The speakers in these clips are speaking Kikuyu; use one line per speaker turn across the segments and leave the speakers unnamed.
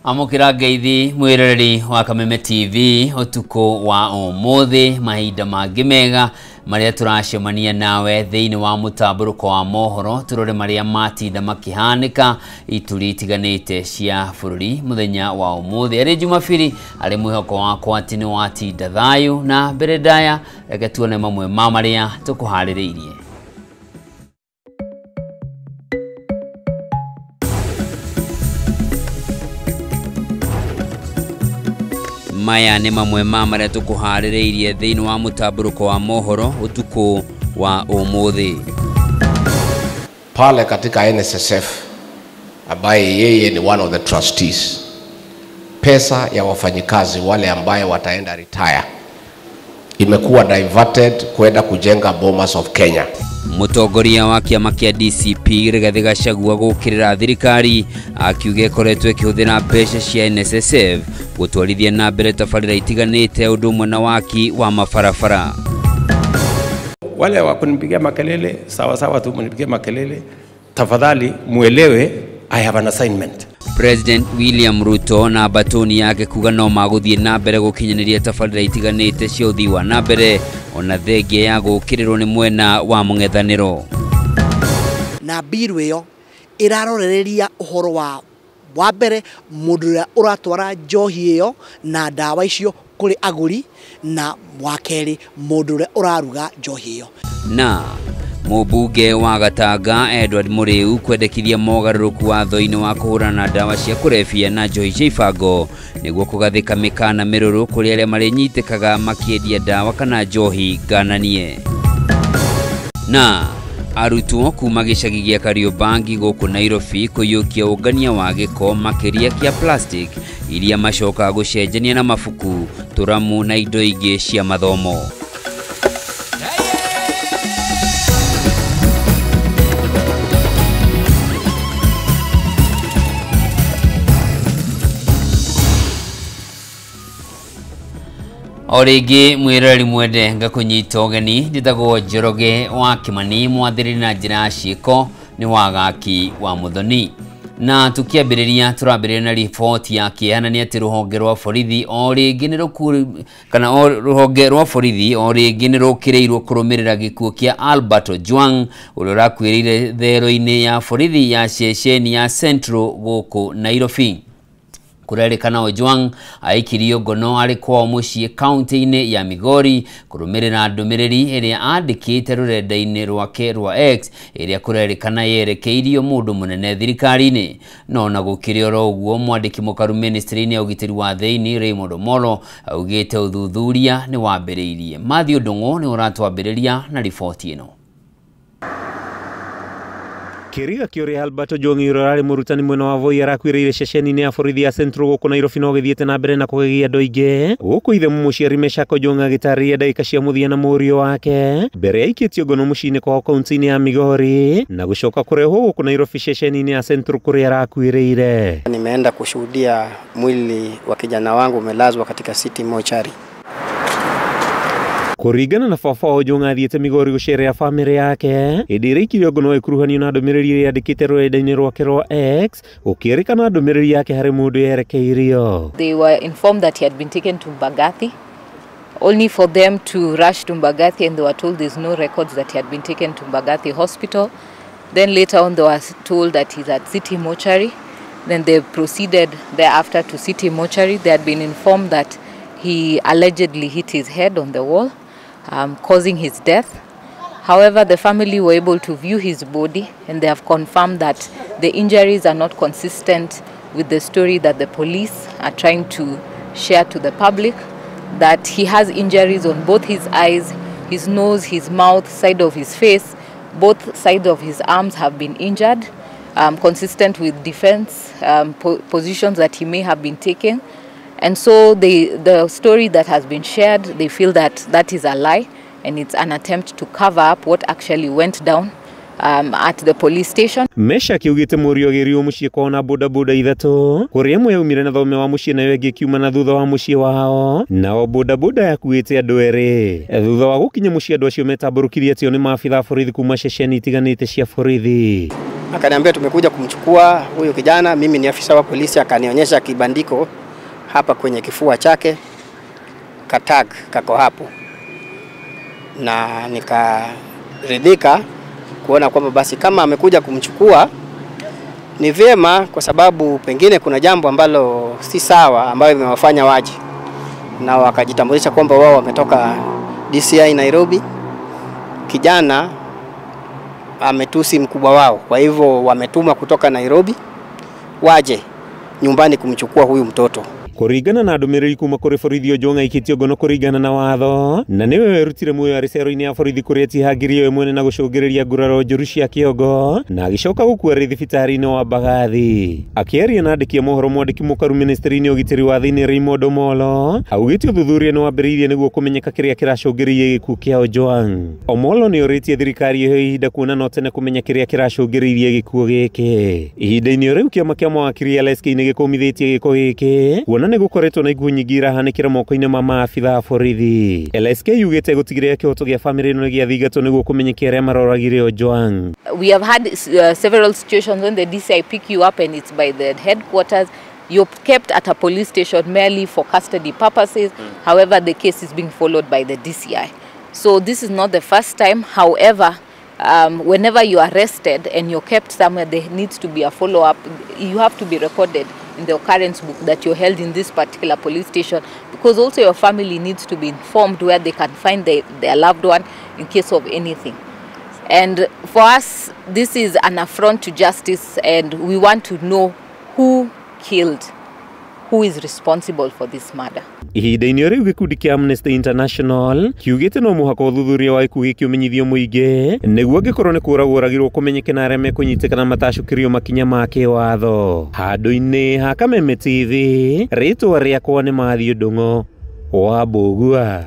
Amũkĩra ngeithi mwĩroreri wa Kameme TV ũtukũ wa ũmũthĩ, mahinda mangĩ mega marĩa tũracemania nawe thĩinĩ wa mũtambũrũko wa mohoro, tũrore marĩa matinda makĩhanĩka ituri itiganĩte cia bũrũri mũthenya wa ũmũthĩ. Arĩ Jumapili, arĩ mwĩhoko wakwa atĩ nĩ watinda thayũ, na mbere ndaya reke tuone mamwe ma marĩa tũkũharĩrĩirie. Maya nĩ mamwe ma marĩa tũkũharĩrĩirie thĩinĩ wa mũtambũrũko wa mohoro ũtukũ wa ũmũthĩ.
Pale katika NSSF ambaye yeye ni one of the trustees, pesa ya wafanyikazi wale ambaye wataenda retire imekuwa diverted kwenda kujenga Bomas of Kenya.
Mũtongoria wa kĩama kĩa DCP Rigathĩ Gachagua gũkĩrĩra thirikari akiuga ĩkoretwo ĩkĩhũthĩra mbeca cia NSSF gũtwarithia na mbere tabarĩra itiganĩte ũndũ ũmwe na waki wa mabarabara.
Wale wa kunipigia makelele sawa sawa tu mnipigie makelele, tafadhali muelewe I have an assignment.
President William Ruto na batoni yake kuga no magũthiĩ na mbere gũkinyanĩria tabarĩra itiganĩte cia ũthii wa na mbere ona thengia ya gũkĩrĩrwo nĩ mwena wa mũng'ethanĩro.
Na mbiru ĩyo ĩrarorereria ũhoro wa mbere mũndũ ũrĩa ũratwara njohi ĩyo na ndawa icio kũrĩ agũri, na wa kerĩ mũndũ ũrĩa ũraruga njohi ĩyo.
Na mũmbunge wa Gatanga Edward Muriu kwendekithia mogarũrũku watho-inĩ wa kũhũrana na ndawa cia kũrebia na njohi cia ibango nĩguo kũgathĩka mĩkana mĩrũrũ kũrĩ arĩa marĩnyitĩkaga makĩendia ndawa kana njohi ngananie. Na arutwo kuma gĩcagi gĩa Kariobangi gũkũ Nairobi kũiyũkia ũngania wa gĩko makĩria kĩa plastic iria macokaga gũcenjania na mabuku, tũramu na indo ingĩ cia mathomo. O rĩngĩ mwĩroreri mwende ngakũnyita ũgeni, njĩtagwo Njoroge wa Kĩmani, mwathĩrĩri na njĩra ya ciĩko nĩ Wagaki wa Mũthoni. Na tũkĩambĩrĩria tũrambĩrĩria na riboti ya kĩeha nĩ atĩ rũhonge rwa borithi o rĩngĩ nĩ kana rũhonge rwa borithi o rĩngĩ nĩ rũkĩrĩirwo kũrũmĩrĩra gĩkuũ kĩa Albert Ojwang ũrĩa ũrakuĩrĩire thero-inĩ ya borithi ya ceceni ya Central gũkũ Nairobi. Kũrerĩkana Ojwang aikirio ngono arĩ kwao mũciĩ kaunti-inĩ ya Migori kũrũmĩrĩra ndũmĩrĩri ĩrĩa andĩkĩte rũrenda-inĩ rwake rwa X ĩrĩa kũrerĩkana yerekeirio mũndũ mũnene thirikari-inĩ. No na gũkĩrĩ oro ũguo, mwandĩki mũkaru ministry-inĩ ya ũgitĩri wa thĩinĩ Raymond Omolo augĩte ũthuthuria nĩ wambĩrĩirie. Matthew Ndung'u nĩ ũratwambĩrĩria na riboti ĩno.
Kĩriga kĩũrĩa Albert Ojwang ũrĩa arĩ mũrutani mwena wa Voi arakuĩrĩire ceceni-inĩ ya borithi ya Central gũkũ Nairobi no gĩthiĩte na mbere na kũgegia andũ aingĩ gũkũ ithe mũciari Meshak Ojwang agĩtarĩria ndagĩka cia mũthia na mũriũ wake mbere ya aikĩtio ngono mũciĩ-inĩ kwao kaunti-inĩ ya Migori na gũcoka kũrehwo gũkũ Nairobi ceceni-inĩ ya Central kũrĩa arakuĩrĩire.
Nimeenda kushuhudia mwili wa kijana wangu umelazwa katika City Mortuary.
Kũringana na baba Ojwang athiĩte Migori gũceerera bamĩrĩ yake hĩndĩ ĩrĩa aikirio ngono ĩkuruhanio na ndũmĩrĩri ĩrĩa yandĩkĩte rũrenda-inĩ rwake rwa X gũkĩrĩkana ndũmĩrĩri yake harĩ mũndũ yerekeirio.
They were informed that he had been taken to Mbagathi, only for them to rush to Mbagathi, and they were told there's no records that he had been taken to Mbagathi Hospital. Then later on they were told that he's at City Mortuary. Then they proceeded thereafter to City Mortuary. They had been informed that he allegedly hit his head on the wall, causing his death. However, the family were able to view his body, and they have confirmed that the injuries are not consistent with the story that the police are trying to share to the public, that he has injuries on both his eyes, his nose, his mouth, side of his face, both sides of his arms have been injured, consistent with defense positions that he may have been taking. And so the story that has been shared, they feel that that is a lie and it's an attempt to cover up what actually went down at the police station.
Meshak augĩte mũriũ agĩrirwo mũciĩ kwao na bodaboda ithatũ kũrĩa ĩmwe yaumire na thome wa mũciĩ nayo ĩngĩ ĩkiuma na thutha wa mũciĩ wao, nao bodaboda yakuĩte andũ erĩ. Thutha wa gũkinya mũciĩ andũ acio metambũrũkirie atĩ o nĩ maabitha a borithi kuma ceceni itiganĩte cia borithi.
Akaniambia tumekuja kumchukua huyu kijana, mimi ni afisa wa polisi. Akanionyesha kibandiko hapa kwenye kifua chake, katag kako hapo, na nikaridhika kuona kwamba basi kama amekuja kumchukua ni vyema, kwa sababu pengine kuna jambo ambalo si sawa ambayo imewafanya waje. Na wakajitambulisha kwamba wao wametoka DCI Nairobi. Kijana ametusi mkubwa wao, kwa hivyo wametuma kutoka Nairobi waje nyumbani kumchukua huyu mtoto.
Kũringana na ndũmĩrĩri kuma kũrĩ borithi Ojwang aikĩtio ngono kũringana na watho na nĩwe werutire muoyo arĩ cero-inĩ ya borithi kũrĩa etihangirie we mwene na gũcũngĩrĩria nguraro njũru cia kĩongo na agĩcoka gũkua arĩ thibitarĩ-inĩ wa Mbagathi. Akĩaria na andĩki a mohoro mwandĩki mũkaru ministry-inĩ ũgitĩri wa thĩinĩ Raymond Omolo augĩte ũthuthuria nĩ wambĩrĩirie nĩguo kũmenyeka kĩrĩa kĩracũngĩrĩirie gĩkuũ kĩa Ojwang. Omolo nĩ orĩtie thirikari ĩheo ihinda kuona no tene kũmenya kĩrĩa kĩracũngĩrĩirie gĩkuũ gĩkĩ. Ihinda-inĩ o rĩu kĩama kĩa mawakiri LSK nĩ gĩkũmithĩtie gĩko gĩkĩ kuona nĩ gũkoretwo na ikuũ nyingĩ irahanĩkĩra moko-inĩ ma maabitha a borithi. LSK yugĩte gũtigĩrĩra kĩhoto gĩa bamĩrĩ ĩno nĩgĩathingatwo nĩguo kũmenyeke arĩa maroragire Ojwang.
We have had several situations when the DCI pick you up and it's by the headquarters. You're kept at a police station merely for custody purposes. However, the case is being followed by the DCI. So this is not the first time. However, whenever you are arrested and you're kept somewhere, there needs to be a follow-up. You have to be recorded in the occurrence book that you're held in this particular police station, because also your family needs to be informed where they can find their loved one in case of anything. And for us, this is an affront to justice, and we want to know who killed, who is responsible for this murder.
Ihinda-inĩ o rĩu gĩkundi kĩa Amnesty International kiugĩte no mũhaka ũthuthuria wa gĩkuũ gĩkĩ ũmenyithio mũingĩ nĩguo angĩkorwo nĩ kũragwo oragirwo kũmenyeke na arĩa mekũnyitĩkana matacũkĩrio makinya ma kĩwatho. Handũ-inĩ ha Kameme TV, rĩtwa rĩakwa nĩ Mathiũ Ndung'o wa Mbũgua.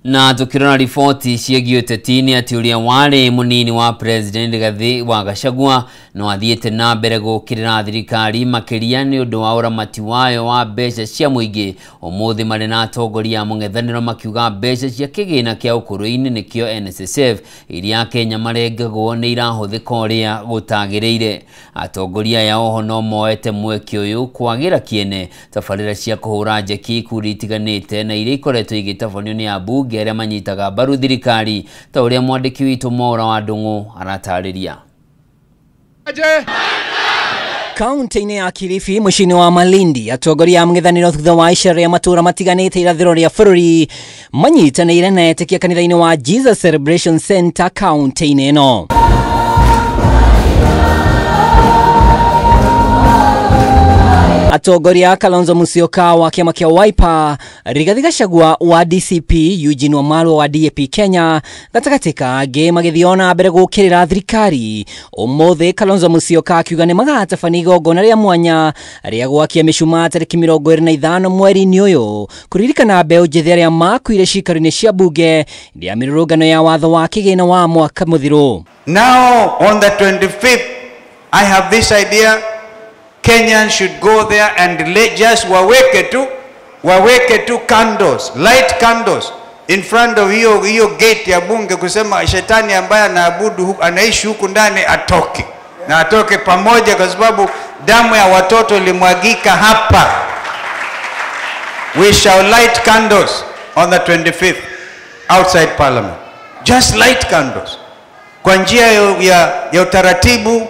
Na tukirora riboti ciĩgiĩ ũteti nĩ atĩ ũrĩa warĩ mũnini wa president Rigathĩ wa Gachagua no athiĩte na mbere gũkĩrĩra thirikari makĩria nĩ ũndũ wa ũramati wayo wa mbeca cia mũingĩ. Ũmũthĩ marĩ na atongoria a mũng'ethanĩro makiuga mbeca cia kĩgĩna kĩa ũkũrũ-inĩ nĩkĩo NSSF iria Kenya marengagwo nĩ irahũthĩka ũrĩa gũtagĩrĩire. Atongoria aya oho no moete mweke ũyũ kwagĩra kĩene tabarĩra cia kũhũra njeki ikundi itiganĩte na iria ikoretwo igĩtabanio nĩ ambunge arĩa manyitaga mbaru thirikari ta ũrĩa mwandĩki witũ Mwaura wa Ndung'u aratarĩria.
Kaunti-inĩ ya Kilifi mũciĩ-inĩ wa Malindi atongoria a mũng'ethanĩro thutha wa icera rĩa matũũra matiganĩte irathĩro rĩa bũrũri manyitanĩire na etĩkia kanitha-inĩ wa Jesus Celebration Center kaunti-inĩ ĩno. Atongoria Kalonzo Musyoka wa kĩama kĩa Wiper, Rigathi Gachagua wa DCP, Eugene Wamalwa wa DAP Kenya gatagatĩ ka angĩ magĩthiĩ ona mbere gũkĩrĩra thirikari. Ũmũthĩ Kalonzo Musyoka akiuga nĩ magatabania igongona rĩa mwanya rĩa gwakia mĩcumaa tarĩki 25 mweri-inĩ ũyũ kũririkana mbeũ njĩthĩ arĩa makuire ciikaro-inĩ cia bunge rĩa mĩrũrũngano ya watho wa kĩgĩna wa mwaka mũthiru.
Now on the 25th I have this idea. Kenyans should go there and just waweke tu candles, light candles in front of hiyo gate ya bunge, kusema shetani ambaye anaabudu anaishi huku ndani atoke, na atoke pamoja, kwa sababu damu ya watoto ilimwagika hapa. We shall light candles on the 25th outside parliament. Just light candles kwa njia ya utaratibu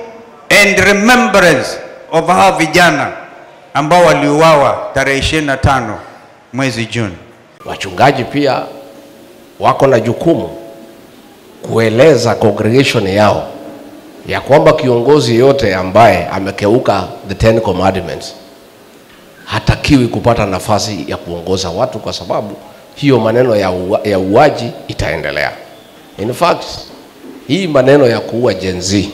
and remembrance of hawa vijana ambao waliuawa tarehe 25 mwezi Juni.
Wachungaji pia wako na jukumu kueleza congregation yao ya kwamba kiongozi yote ambaye amekeuka the 10 commandments hatakiwi kupata nafasi ya kuongoza watu, kwa sababu hiyo maneno ya uaji itaendelea. In fact, hii maneno ya kuua Gen Z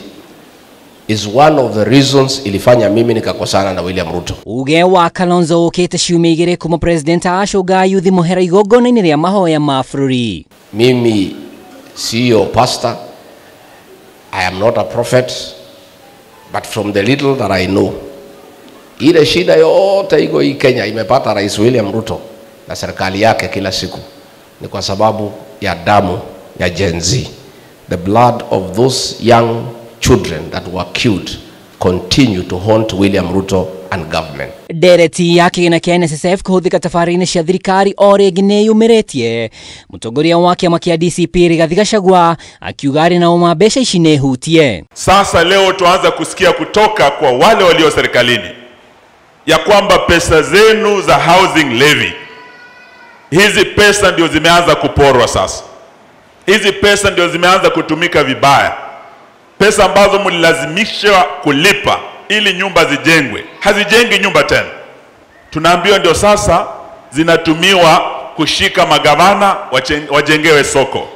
is one of the reasons ilifanya mimi nikakosana na William Ruto.
Uge wa Kalonzo ukite ciumia igĩrĩ kuma president acũnga yuthi mũhera igongona-inĩ rĩa mahoya ma bũrũri.
Mimi siyo pastor, I am not a prophet, but from the little that I know, ile shida yote iko hii Kenya imepata Rais William Ruto na serikali yake kila siku ni kwa sababu ya damu ya Gen Z, the blood of those young children that were killed continue to haunt William Ruto and government.
Ndereti ya kĩgĩna kĩa NSSF kũhũthĩka tabarĩra-inĩ cia thirikari o rĩngĩ nĩ yumĩrĩtie. Mũtongoria wa kĩama kĩa DCP Rigathi Gachagua akiuga arĩ na ũma mbeca ici nĩ hutie.
Sasa leo tuanza kusikia kutoka kwa wale walio serikalini ya kwamba pesa zenu za housing levy, hizi pesa ndio zimeanza kuporwa sasa. Hizi pesa ndio zimeanza kutumika vibaya. Pesa ambazo mlilazimishwa kulipa ili nyumba zijengwe, hazijengi nyumba tena. Tunaambiwa ndio sasa zinatumiwa kushika magavana wajengewe soko.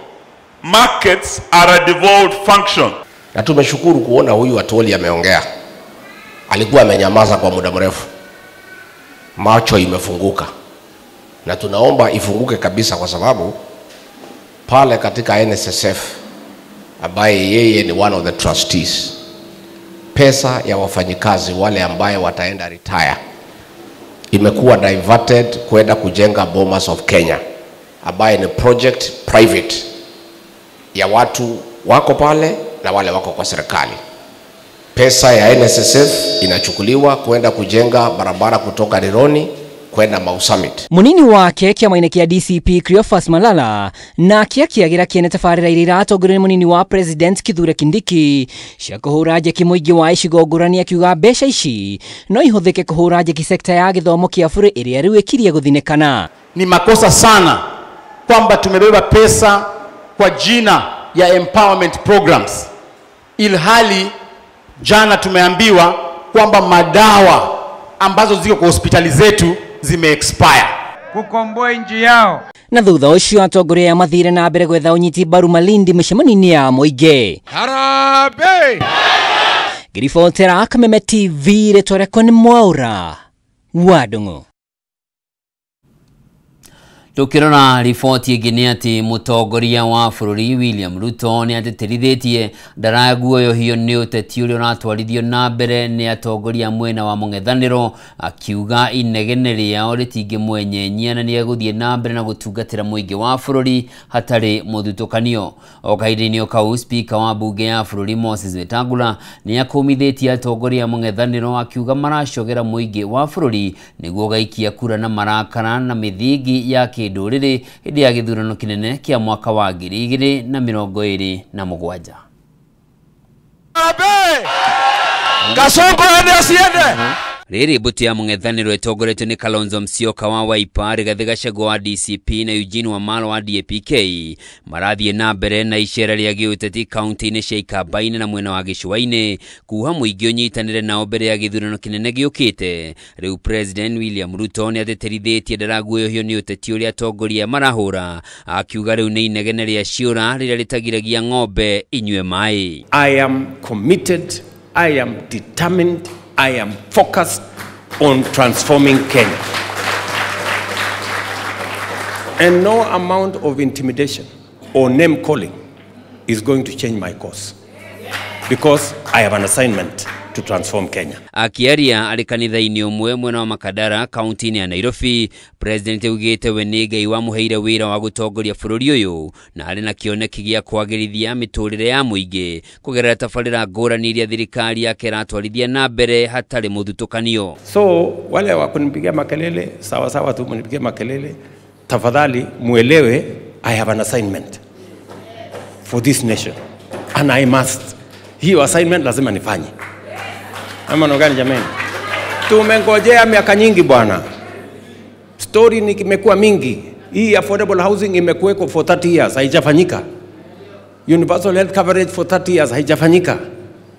Markets are a devolved function.
Na tumeshukuru kuona huyu Atwoli ameongea. Alikuwa amenyamaza kwa muda mrefu. Macho imefunguka. Na tunaomba ifunguke kabisa, kwa sababu pale katika NSSF ambaye yeye ni one of the trustees, pesa ya wafanyikazi wale ambaye wataenda retire imekuwa diverted kwenda kujenga Bomas of Kenya, ambaye ni project private ya watu wako pale na wale wako kwa serikali. Pesa ya NSSF inachukuliwa kwenda kujenga barabara kutoka Rironi kwenda Mau Summit.
Munini wake kĩama-inĩ kĩa DCP Cleophas Malala nake akĩagĩra kĩene tabarĩra iria iratongorio nĩ munini wa President Kithure Kindiki cia kũhũra njeki mũingĩ wa icigo ngũrani, akiuga mbeca ici no ihũthĩke kũhũra njeki sekta ya gĩthomo kĩa bũrũri ĩrĩa rĩu ĩkirie gũthinĩkana.
Ni makosa sana kwamba tumebeba pesa kwa jina ya empowerment programs, ilhali jana tumeambiwa kwamba madawa ambazo ziko kwa hospitali zetu zime expire.
Kukomboa nchi yao.
Na thutha ũcio atongoria aya mathire na mbere gwetha ũnyiti mbaru Malindi mĩcemanio-inĩ ya mũingĩ.
Harambee!
Ngĩribotera Kameme TV, rĩtwa rĩakwa nĩ Mwaura wa Ndung'u.
Tukirora riboti ĩngĩ nĩ atĩ mũtongoria wa bũrũri William Ruto nĩ atĩtĩrithĩtie ndaraguoyohio nĩ ũteti ũrĩa ũratwarithio na mbere nĩ atongoria mwena wa mũng'ethanĩro, akiuga inegene rĩao rĩtingĩmwenyenyia na nĩegũthiĩ na mbere na gũtungatĩra mũingĩ wa bũrũri hatarĩ mũthutũkanio. O kahinda-inĩ o kau, spika wa mbunge ya bũrũri Moses Wetangula nĩ akũmithĩtie atongoria mũng'ethanĩro, akiuga maracogera mũingĩ wa bũrũri nĩguo gaikia kura na marakara na mĩthingi ya kĩndũrĩrĩ hĩndĩ ya gĩthurano kĩnene kĩa mwaka wa 2027.
Kasongo ende asiende.
Rĩrĩ mbũtũ ya mũng'ethanĩro ĩtongoretio nĩ Kalonzo Musyoka wa Wiper, Rigathi Gachagua wa DCP na Eugene Wamalwa wa DAP-K marathiĩ na mbere na icera rĩa gĩũteti kaunti-inĩ cia Ikamba-inĩ na mwena wa Gĩcũa-inĩ kuha mũingĩ ũnyitanĩre nao mbere ya gĩthurano kĩnene gĩũkĩte. Rĩu President William Ruto nĩ atĩtĩrithĩtie ndaraguoyohio nĩ ũteti ũrĩa atongoria marahũra, akiuga rĩu nĩ inegene rĩa ciũra rĩrĩa rĩtagiragia ng'ombe inyue maĩ.
I am committed, I am determined, I am focused on transforming Kenya. And no amount of intimidation or name calling is going to change my course, because I have an assignment to transform Kenya.
Akiaria arĩ kanitha-inĩ ũmwe mwena wa Makadara kaunti-inĩ ya Nairobi, President augĩte we nĩ Ngai wamũheire wĩra wa gũtongoria bũrũri ũyũ na arĩ na kĩoneki gĩa kwagĩrithia mĩtũrĩre ya mũingĩ kũgerera tabarĩra ngũrani iria thirikari yake ĩratwarithia na mbere hatarĩ mũthutũkanio.
So wale wa kunipigia makelele, sawa sawa tu mnipigie makelele, tafadhali muelewe I have an assignment for this nation and I must. Hiyo assignment lazima nifanye. Ama gani jamani? Tumengojea miaka nyingi bwana. Story ni imekuwa mingi. Hii affordable housing imekuweko for 30 years haijafanyika. Universal health coverage for 30 years haijafanyika.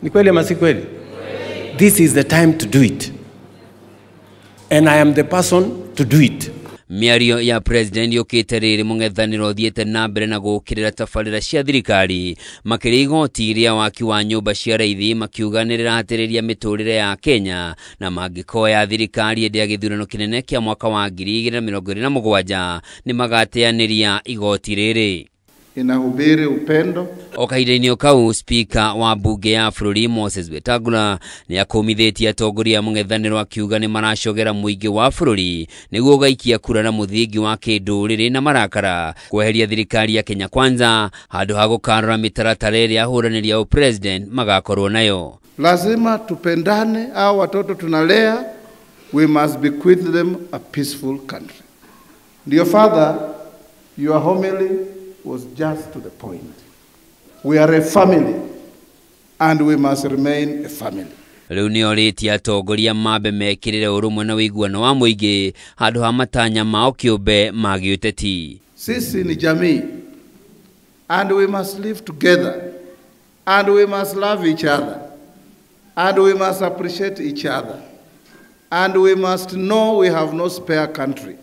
Ni kweli ama si kweli? This is the time to do it. And I am the person to do it.
Mĩario ya president yũkĩte rĩrĩ mũng'ethanĩro ũthiĩte na mbere na gũũkĩrĩra tabarĩra cia thirikari makĩria igoti rĩa waki wa nyũmba cia raithi, makiuga nĩ rĩrahatĩrĩria mĩtũrĩre ya Kenya na mangĩkoya thirikari hĩndĩ ya gĩthurano kĩnene kĩa mwaka wa 2027 nĩ magateanĩria igoti rĩrĩ.
inahubiri upendo.
O kahinda-inĩ o kau, Speaker wa mbunge ya bũrũri Moses Wetangula nĩ akũmithĩtie atongoria a mũng'ethanĩro akiuga nĩ maracogera mũingĩ wa bũrũri nĩguo ũgaikia kura na mũthingi wa kĩndũrĩrĩ na marakara kweheria thirikari ya Kenya Kwanza handũ ha gũkarora mĩtaratara ĩrĩa ahũranĩri a president magakorwo nayo.
Lazima tupendane, hao watoto tunalea, we must bequeath them a peaceful country. Dear Father, your homily was just to the point. We are a family and we must remain a family.
Rĩu nĩ orĩtie atongoria mambe mekĩrĩre ũrũmwe na ũiguano wa mũingĩ handũ ha matanya mao kĩũmbe ma gĩũteti.
Sisi ni jamii and we must live together and we must love each other and we must appreciate each other and we must know we have no spare country.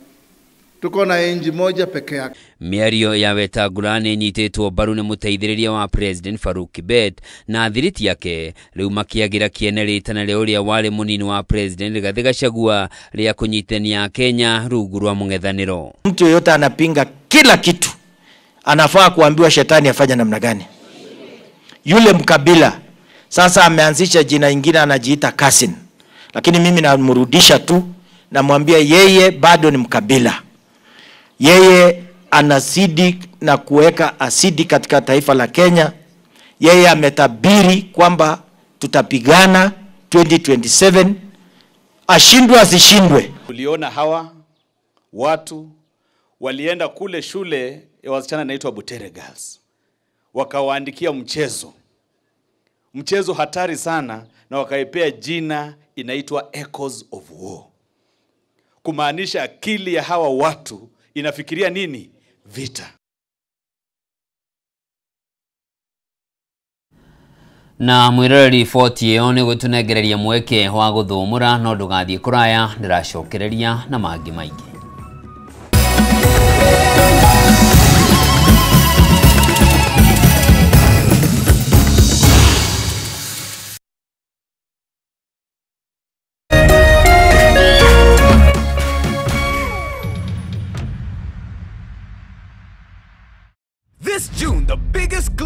Tuko na inji moja peke yake.
Mĩario ya Wetangula nĩ ĩnyitĩtwo mbaru nĩ mũteithĩrĩria wa President Farouk Kibet na thiriti yake rĩu makĩagĩra kĩene rĩtana rĩa ũrĩa warĩ mũnini wa President Rigathĩ Gachagua rĩa kũnyitania Kenya rungu rwa mũng'ethanĩro.
Mtu yeyote anapinga kila kitu anafaa kuambiwa shetani afanye namna gani. Yule mkabila sasa ameanzisha jina ingine anajiita Kasin, lakini mimi namrudisha tu, namwambia yeye bado ni mkabila. Yeye anazidi na kuweka asidi katika taifa la Kenya. Yeye ametabiri kwamba tutapigana 2027, ashindwe asishindwe.
Uliona hawa watu walienda kule shule ya wasichana inaitwa Butere Girls, wakawaandikia mchezo hatari sana, na wakaipea jina inaitwa Echoes of War, kumaanisha akili ya hawa watu inafikiria nini? Vita.
Na mwiroreri riboti ĩyo nĩ gũtũnengereria mweke wa gũthũmũra, no ndũgathiĩ kũraya, ndĩracokereria na mangĩ maingĩ.
This June, the biggest